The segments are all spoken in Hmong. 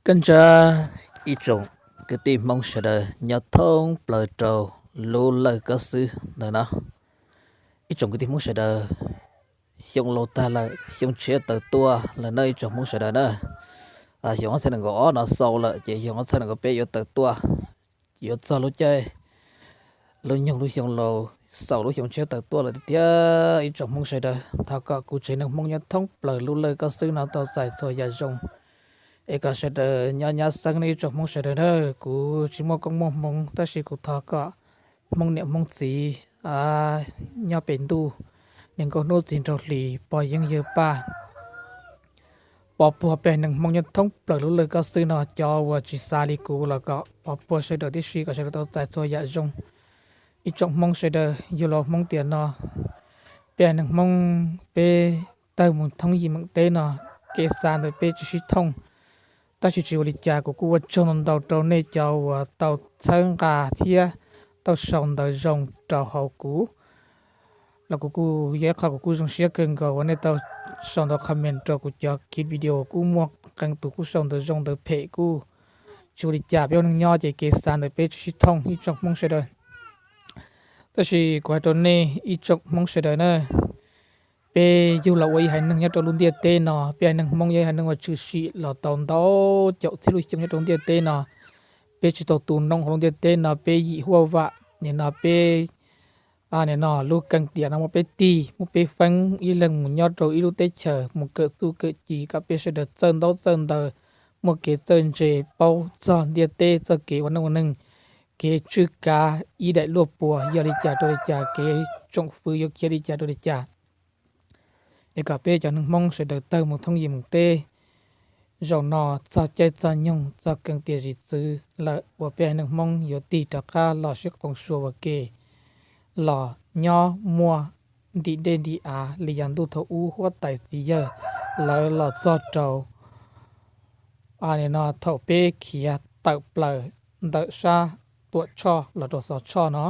Koj ntsa ib tsoom kwv tij Hmoob sawv daws nyob thoob plaws rau lub lawj kab xwb ntawm no. Ib tsoom kwv tij Hmoob sawv daws, xyoo laus tag lawm, xyoo tshiab tawm tuaj lawm na ib tsoom Hmoob sawv daws na. Xyoo ob txhiab nees nkaum ob no xaus lawm ces xyoo ob txhiab nees nkaum peb yuav tawm tuaj, yuav txog lub caij lub nyoog lub xyoo laus, xaus lub xyoo tshiab tawm tuaj lawm tiag tiag. Ib tsoom Hmoob sawv daws, thov kom kuv tsev neeg Hmoob nyob thoob plaws lub lawj kab xwb no tau txais txhua yam zoo, es kom sawv daws nyob nyab xeeb ne ib tsoom Hmoob sawv daws na. Kuv tsis muaj koob muaj hmoov tab sis kuv thov kom Hmoob niam Hmoob txiv nyob pem ntuj, niam nkauj hnub txiv nraug hlis, pog yeeb yawg paj, pov puag peb haiv neeg Hmoob nyob thoob plaws lub lawj kab xwb no, cov uas tsis xav li kuv los kom pov puag sawv daws tib si, kom sawv daws tau txais txhua yam zoo. Ib tsoom Hmoob sawv daws, yug los Hmoob tiam no, peb haiv neeg Hmoob peb tawg mus thoob yim meem teb no, kev xav ntawm peb tsis sib thooj. Tab sis tsis ua li cas, kuv kuj ua tsaug ntau ntau rau nej cov uas tau txhawb nqa thiab tau sau ntawv zoo rau hauv kuv los kuv kuj yog ib qho kuv kuj zoo siab kawg nkaus uas nej tau sau ntawv comment rau kuv cov clip video. Kuj muaj qee tus kuj sau ntawv zoo ntawv phem, kuj tsis ua li cas, peb ua neej nyob ces kev xav ntawm peb tsis sib thooj ib tsoom Hmoob sawv daws. Tab sis kuv hais rau nej ib tsoom Hmoob sawv daws na, peb yug los ua ib haiv neeg nyob rau lub ntiaj teb no, peb haiv neeg Hmoob yog ib haiv neeg uas tshwm sim los tau ntau caum txhiab lub xyoo nyob rau ntiaj teb no. Peb tsis tau tu noob hauv lub ntiaj teb no, peb yim huaj vam, nim no peb, nim no lub keeb tiam no muab peb tig, muab peb feeb ib leeg mus nyob rau ib lub teb chaws mus kawm txuj kawm ci kom peb sawv daws txawj ntaub txawj ntawv, muaj kev txawj ntse, paub txog ntiaj teb txoj kev ua neej ua neeg, kev tswj kav ib daim luaj puas yog li cas rau li cas, kev tsoom fwv yuav khiav li cas rau li cas. Es kom peb cov neeg Hmoob sawv daws tawg mus thoob yim meem teb. Zaum no txog caij txog nyoog txog keeb tiam zim txwv lawm uas peb haiv neeg Hmoob yuav tig rov qab los sib qoo sua ua ke, los nyob muaj ntim dej ntim av li yav ntuj thaum ub huab tais txiv yawg lawv los txog rau, nim no thaum peb khiav tawm plaws ntawm sab Tuam Tshoj los rau Xov Tshoj no.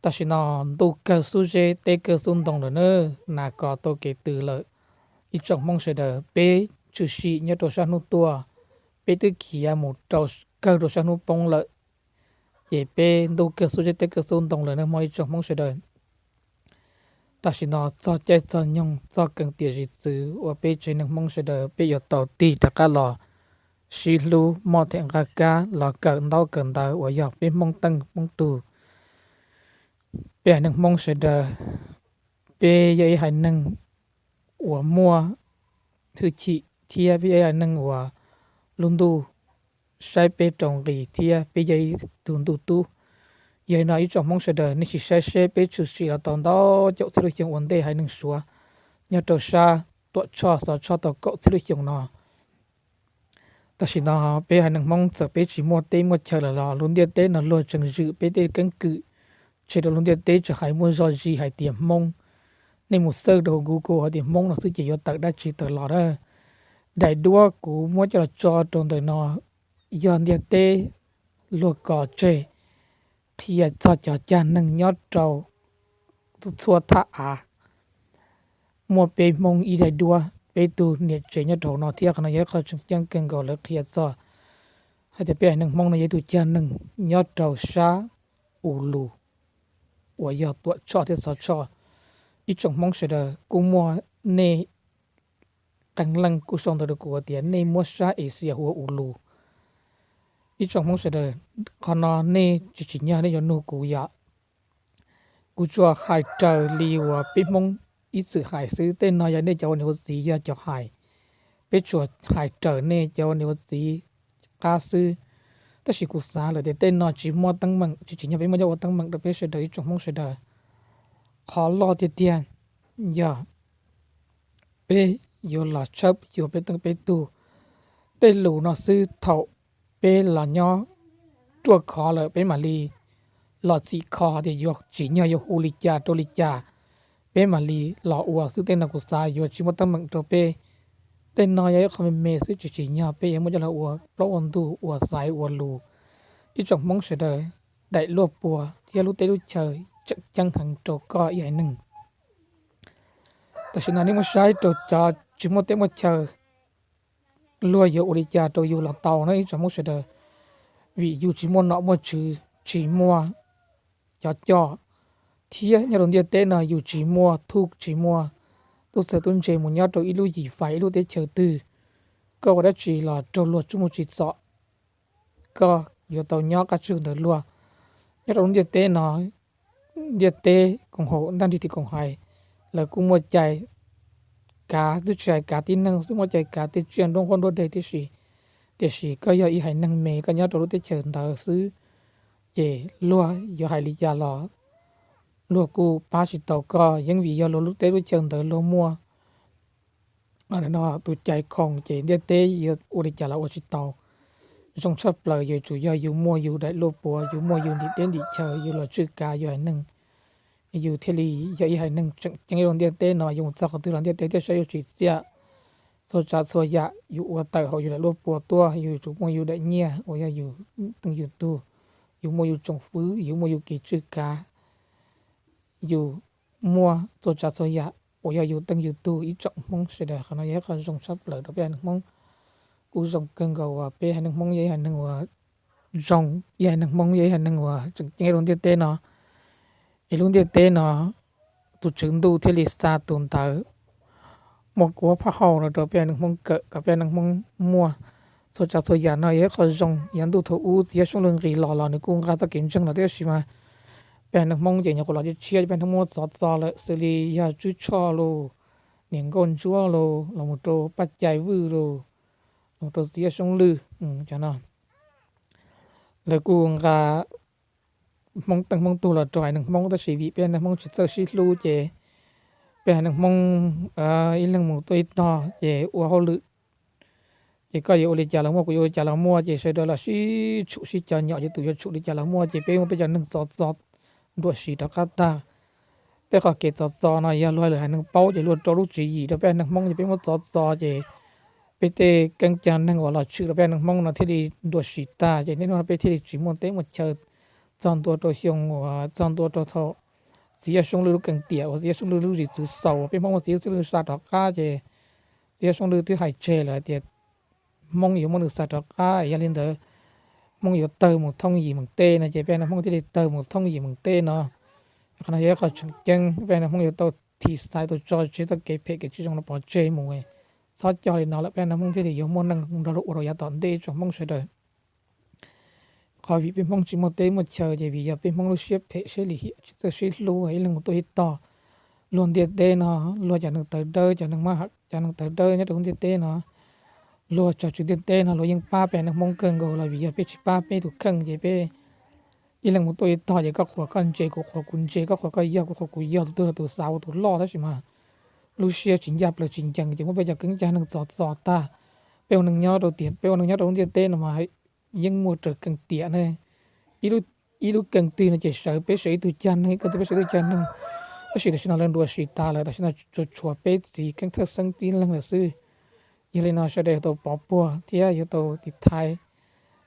Tam sim no ntuj kawg xub zeb teb kawg xub ntoo lawm na, nas kos tau kev tws lawm. Ib tsoom Hmoob sawv daws, peb tshwm sim nyob rau sab hnub tuaj, peb twb khiav mus rau, kawg rau sab hnub poob lawm. Ces peb ntuj kawg xub zeb teb kawg xub ntoo lawm na hmo ib tsoom Hmoob sawv daws. Tam sim no txog caij txog nyoog txog keeb tiam zim txwv uas peb tsev neeg Hmoob sawv daws peb yuav tau tig rov qab los sib hlub moj them nqa kab los kawm ntaub kawm ntawv uas yog peb Hmoob teej Hmoob tug. Peb haiv neeg Hmoob sawv daws, peb yog ib haiv neeg uas muaj hwj chim thiab peb yog ib haiv neeg uas lub ntuj saib peb rau nqis thiab peb yog ib tug ntuj tub. Yog li no ib tsoom Hmoob sawv daws, nej sim saib seb peb tshwm sim los tau ntau caum txhiab lub xyoo ua ntej haiv neeg Suav nyob rau sab Tuam Tshoj Xov Tshoj tau kaum txhiab lub xyoo no. Tam sim no peb haiv neeg Hmoob txawm peb tsis muaj teb muaj chaw lawm los lub ntiaj teb no luag tseem zwm peb tej keeb kwm tseg rau lub ntiaj teb, tseem hais muaj zog zis hais tias Hmoob. Nej mus xawj rau Google hais tias Hmoob no xwb ces yuav tawm dab tsi tawm los na. Daim duab kuv muab coj los tso rau ntawm no yog ntiaj teb luag kos tseg qhia txog cov cag neeg nyob rau txhua thaj av. Muaj peb Hmoob ib daim duab, peb tug niam tsev nyob rau hauv no thiab. Qhov no yog ib qho tseem ceeb kawg nkaus lawv qhia txog hais tias peb haiv neeg Hmoob no yog ib tug cag neeg nyob rau sab U Lus uas yog Tuam Tshoj thiab Xov Tshoj. Ib tsoom Hmoob sawv daws, kuj muaj nej qee leej kuj sau ntawv rau kuv tias nej muab sab Asia hu ua U Lus. Ib tsoom Hmoob sawv daws, qhov no nej tsis tsim nyog nej yuav nug kuv yom. Kuv tsuas hais raws li uas peb Hmoob ib txwm hais xwb, tej no yog nej cov ua niam ua txiv yog cov hais. Peb tsuas hais raws nej cov ua niam ua txiv qab xwb. Tab sis kuv xav lawm tias tej no tsis muaj teeb meem, tsis tsim nyog peb muab coj ua teeb meem rau peb sawv daws ib tsoom Hmoob sawv daws. Qhov loj tiag tiag yog peb yuav los tshawb xyuas peb teej peb tug. Tej lus no xwb, thaum peb los nyob ruaj khov lawm peb mam li los txhim kho tias yuav tsim nyog yuav hu li cas rau li cas, peb mam li los ua xwb. Tej no kuv xav yuav tsis muaj teeb meem rau peb. Tej no yog ib qho me me xwb, tsis tsim nyog peb yuav muab coj los ua plaub ua ntug, ua xaiv ua lus. Ib tsoom Hmoob sawv daws, daim luaj puas thiab lub teb lub chaw tseem ceeb heev rau koj ib haiv neeg. Tam sim no nej muab saib rau cov tsis muaj teb muaj chaw, luag yuav ua li cas rau yus los tau na ib tsoom Hmoob sawv daws, vim yus tsis muaj nom muaj tswv, tsis muaj cov coj, thiab nyob rau ntiaj teb no yus tsis muaj thuj tsis muaj tub txawg tub ntse mus nyob rau ib lub yim fais ib lub teb chaws twg, koj ua dab tsi los raug luag tsuj muaj tsim txom, koj yuav tau nyob qab tswj ntawm luag. Nyob rau lub ntiaj teb no, ntiaj teb koom haum nraj nrig tim koom hais, lawv kuj muaj cai kav, twb tsis hais kav tib neeg xwb, muaj cai kav tej tsiaj nruab nqhuab nruab deg tib si. Tiam sis koj yog ib haiv neeg me, koj nyob rau lub teb chaws ntawd xwb, ces luag yuav hais li cas los luag kuj pab tsis tau koj, yeej vim yog luag lub teb lub chaw ntawd luag muaj tus cai khoom ces ntiaj teb yuav ua li cas los ua tsis tau. Zoo tshaj plaws yuav tsum yog yus muaj yus daim luaj puas, yus muaj yus ntim teb ntim chaw, yus los tswj kav yus haiv neeg, yus thiaj li yog ib haiv neeg tseem ceeb rau ntiaj teb no. Yus mus txog qhov twg los ntiaj teb thiaj saib yus tsim txiaj. Txhua tsav txhua yam yus ua tawm hauv yus daim luaj puas tuaj, yus yuav tsum muaj yus daim nyiaj uas yog yus teej yus tug, yus muaj yus tsoom fwv, yus muaj yus kev tswj kav, yus muaj txhua tsav txhua yam uas yog yus teej yus tug ib tsoom Hmoob sawv daws. Qhov no yog ib qho zoo tshaj plaws rau peb haiv neeg Hmoob. Kuj zoo kawg nkaus uas peb haiv neeg Hmoob yog ib haiv neeg uas zoo, ib haiv neeg Hmoob yog ib haiv neeg uas tseem ceeb rau ntiaj teb no. Es lub ntiaj teb no tus tswv ntuj thiaj li xa tus ntawv muaj kuab phab hau no rau peb haiv neeg Hmoob kawm kom peb haiv neeg Hmoob muaj txhua tsav txhua yam no. Yog ib qho zoo, yav ntuj thaum ub txiv yawg Soob Lwj nqis los los nws kuj nqa txoj kev ntseeg los tiam sis mas peb haiv neeg Hmoob ces nyuam qhuav los tshiab tshiab, peb haiv neeg Hmoob muaj txov txo lawm, xws li yog Tswb Tshoj los, Niam Nkauj Ntsuab los, los mus rau Paj Cai Vwj los, los rau txiv yawg Soob Lwj, cov no lawv kuj nqa Hmoob teej Hmoob tug los rau haiv neeg Hmoob, tab sis vim peb haiv neeg Hmoob tsis txawj sib hlub ces peb haiv neeg Hmoob ib leeg mus tuaj ib tog ces ua hauj lwm ces koj yuav ua li cas los muaj, kuv yuav ua li cas los muaj, ces sawv daws los sib tshum sib cov nyom, ces tus yuav tshum li cas los muaj, ces peb muab peb cov neeg txov txo nruam siv rov qab tag. Tej qhov kev txov txo no yog luag lwm haiv neeg paub ces luag rau lub tswv yim rau peb haiv neeg Hmoob, ces peb muab txov txo ces peb tej keeb cag neeg uas los tshwm rau peb haiv neeg Hmoob no thiaj li nruam siv tag, ces niaj hnub no peb thiaj li tsis muaj teb muaj chaw txog ntua rau xyoo uas txog ntua rau thaum txiv yawg Soob Lwj lub keeg tiam uas txiv yawg Soob Lwj lub zim txwv xaus uas peb Hmoob muab txiv yawg Soob Lwj xa rov qab, ces txiv yawg Soob Lwj twb hais tseg lawm tias Hmoob yuav muab nws xa rov qab, yog li ntawd Hmoob yuav tawg mus thoob yim meem teb no, ces peb haiv neeg Hmoob thiaj li tawg mus thoob yim meem teb no. Qhov no yog ib qho tseem ceeb, peb haiv neeg Hmoob yuav tau thim xaiv tau tso tseg txoj kev phem kev tsis zoo no pov tseg mus, txhob coj li no lawm peb haiv neeg Hmoob thiaj li yuav muaj neej nrog luag ua rau yav tom ntej ib tsoom Hmoob sawv daws. Qhov vim peb Hmoob tsis muaj teb muaj chaw ces vim yog peb Hmoob lub siab phem siab lim hiam tsis txawj sib hlub, ib leeg mus tuaj ib tog. Luag ntiaj teb no, luag cov neeg tawv dawb, cov neeg mab, cov neeg tawv dawb nyob rau lub ntiaj teb no, luag tso tswv ntiaj teb no luag yeej pab peb haiv neeg Hmoob kawg nkaus los vim yog peb tsis pab peb tus kheej ces peb ib leeg mus tuaj ib tog ces koj qhuas koj ntse, kuv qhuas kuv ntse, koj qhuas koj yog, kuv qhuas kuv yog, tus twg los tus xav ua tus loj, tab sis mas lub siab tsis ncaj plaws tsis ncees ces muab peb cov keeb cag neeg txov txo tag. Peb ua neeg nyob rau tiam, peb ua neeg nyob rau lub ntiaj teb no mas yeej muaj raws keeg tiam ne. Ib lub keeg twg no ces sawv, peb sawv ib tug cag neeg, ib keeg twg peb sawv ib tug cag neeg. Tab sis tam sim no lawv nruam siv tas lawm, tam sim no tsuas tshuav peb txiv keeb thawj xeeb tib leeg lawm xwb. Yog li no sawv daws yuav tau pov puag thiab yuav tau tiv thaiv,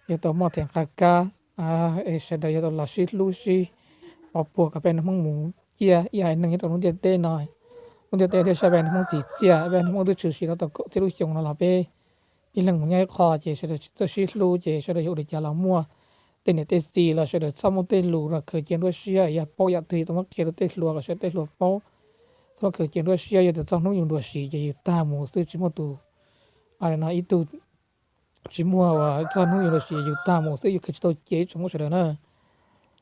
yuav tau moj them nqa kab, sawv daws yuav tau los sib hlub sib pov puag kom peb haiv neeg Hmoob mus ciaj ib haiv neeg nyob rau lub ntiaj teb no. Lub ntiaj teb thiaj saib peb haiv neeg Hmoob txim txiaj, peb haiv neeg Hmoob twb tshwm sim tau tau kaum txhiab lub xyoo no los peb ib leeg mus nyob ib qho ces sawv daws tsis txawj sib hlub ces sawv daws yuav ua li cas los muaj. Tej niam tej txiv los sawv daws txhob muaj tej lus khaws cia nruab siab, yog paub yam twg yuav tau muab qhia rau tej hluas kom sawv daws tej hluas paub. Txhob khaws cia nruab siab, yog tias txog hnub yus nruam sim ces yus tag mus xwb, tsis muaj tus, no ib tug, tsis muaj uas txog hnub yus nruam sim yus tag mus xwb, yus khaws tsis tau cia ib tsoom Hmoob sawv daws na.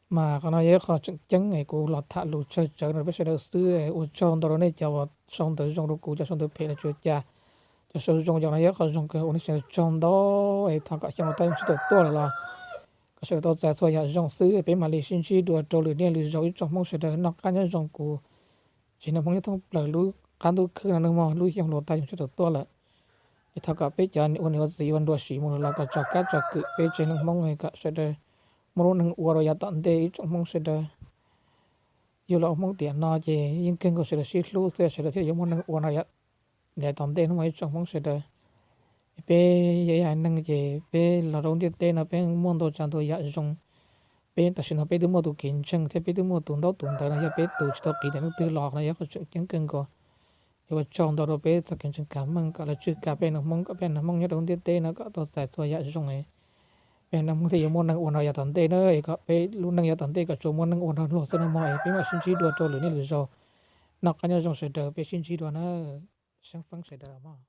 Mas qhov no yog ib qho tseem ceeb es kuv los tham lus tsawg tsawv rau peb sawv daws xwb. Ua tsaug ntau rau nej cov uas sau ntawv zoo rau kuv, cov sau ntawv phem los tsis ua cas, cov sau zoo cov no yog ib qho zoo kawg. Ua nej sawv daws tsaug ntau es thov kom xyoo no tau tsis tau tuaj lawm los kom sawv daws tau txais txhua yam zoo xwb, peb mam li sib ntsib dua rau lwm niaj lwm zaus ib tsoom Hmoob sawv daws. Noj qab nyob zoo kuv tsev neeg Hmoob nyob thoob plaws lub qab ntuj khwb no nawb mog, lub xyoo hluav taws xyoo tsis tau tuaj lawm. Es thov kom peb cov ua niam ua txiv ua nruam sim mus lawm los kom tso kab tso kwm peb tsev neeg Hmoob kom sawv daws muaj lub neej ua rau yav tom ntej ib tsoom Hmoob sawv daws. Yus los ua Hmoob tiam no ces yeej kawg nkaus sawv daws sib hlub xwb sawv daws thiaj yuav muaj neej ua no yav tom ntej hnub ib tsoom Hmoob sawv daws. Peb yog ib haiv neeg ces peb los rau ntiaj teb no peb muaj ntau tsav ntau yam zoo. Peb tam sim no peb twb muaj tus kev ntseeg thiab peb twb muaj tus ntaub tus ntawv no yog peb tus tsis tau qiv ntawm leej twg los no yog qhov tseem ceeb kawg nkaus. Es ua tsaug ntau rau peb txoj kev ntseeg Kav Meej kom lawv tswj kav peb Hmoob, kom peb Hmoob nyob rau ntiaj teb no kom tau txais txhua yam zoo es peb Hmoob thiaj yuav muaj neej ua no yav tom ntej na, es kom peb lub neej yav tom ntej kom tsuas muaj neej ua no luag xwb nawb mog. Es peb mam sib ntsib dua rau lwm niaj lwm zaus. Noj qab nyob zoo sawv daws, peb sib ntsib dua na. Seeb feeb sawv daws mog.